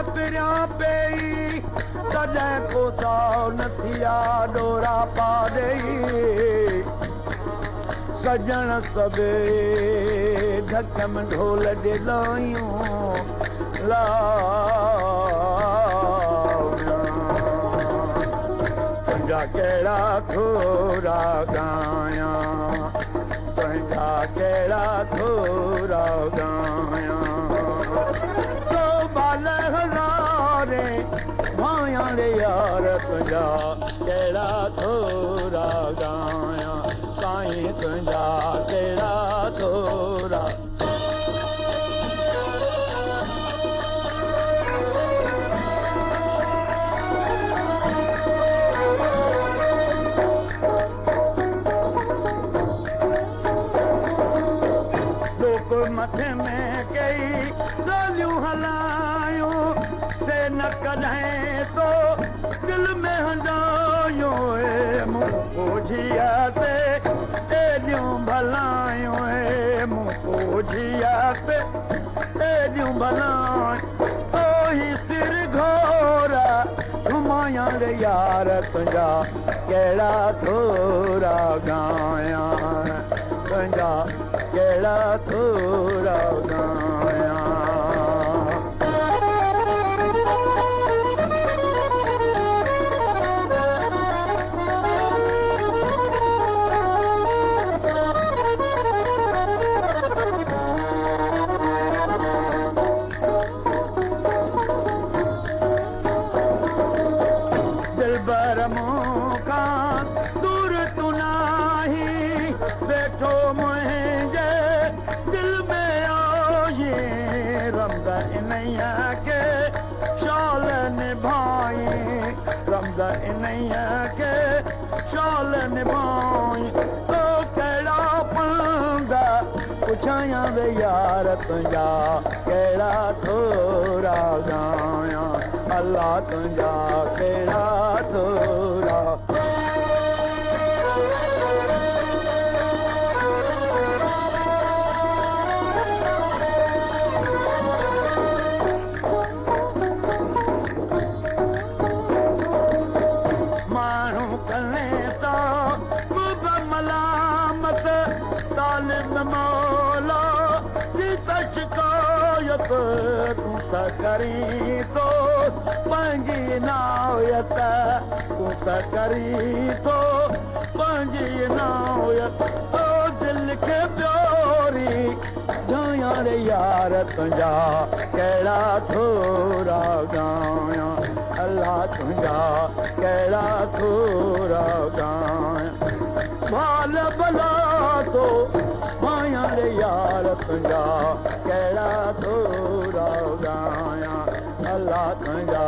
پريان پئي تڏهن ڪو سائو نه ٿيا ڏورا پا ڏيئي سجڻ سڀي ڍڪم ڍول ڏلايون لا तुंहिंजा कहिड़ा थोरा ॻायां तुंहिंजा कहिड़ा थोरा ॻायां तो बाल हज़ारे भायां रे यार तुंहिंजा कहिड़ा थोरा ॻायां साईं तुंहिंजा कहिड़ा थोरा। मथे में कई ॻाल्हियूं हलायूं से न कॾहिं तो दिल में हंजायूं मूं पूझिया ते एॾियूं भलायूं मूं पूझिया ते एॾियूं भलायूं तो ही सिर घोरा घुमायां रे यार तुंहिंजा कहिड़ा थोरा ॻायां तुंहिंजा कहिड़ा थोरा ॻायां। दिलबर मूंखां दूर तूं नाही वेठो मुंहिंजे दिल में आई रमद इन्हीअ खे शाल निभाई रमद इन्हीअ खे शाल निभाई तो कहिड़ा पंद पुछायां वे यार तुंहिंजा कहिड़ा थोरा ॻायां अल्लाह तुंहिंजा कहिड़ा थोरा। माण्हू करे तो मुब मलामत तालिब मौला जी त शिकायत तूं त करीं थो पंहिंजी इनायत तूं त करीं थो पंहिंजी इनायत तो दिल खे प्योरी जायां रे यार तुंहिंजा कहिड़ा थोरा ॻायां अल्लाह तुंहिंजा कहिड़ा थोरा ॻायां भाल भला तो भायां रे यार तुंहिंजा कहिड़ा थोरा ॻायां अल्लाह तुंहिंजा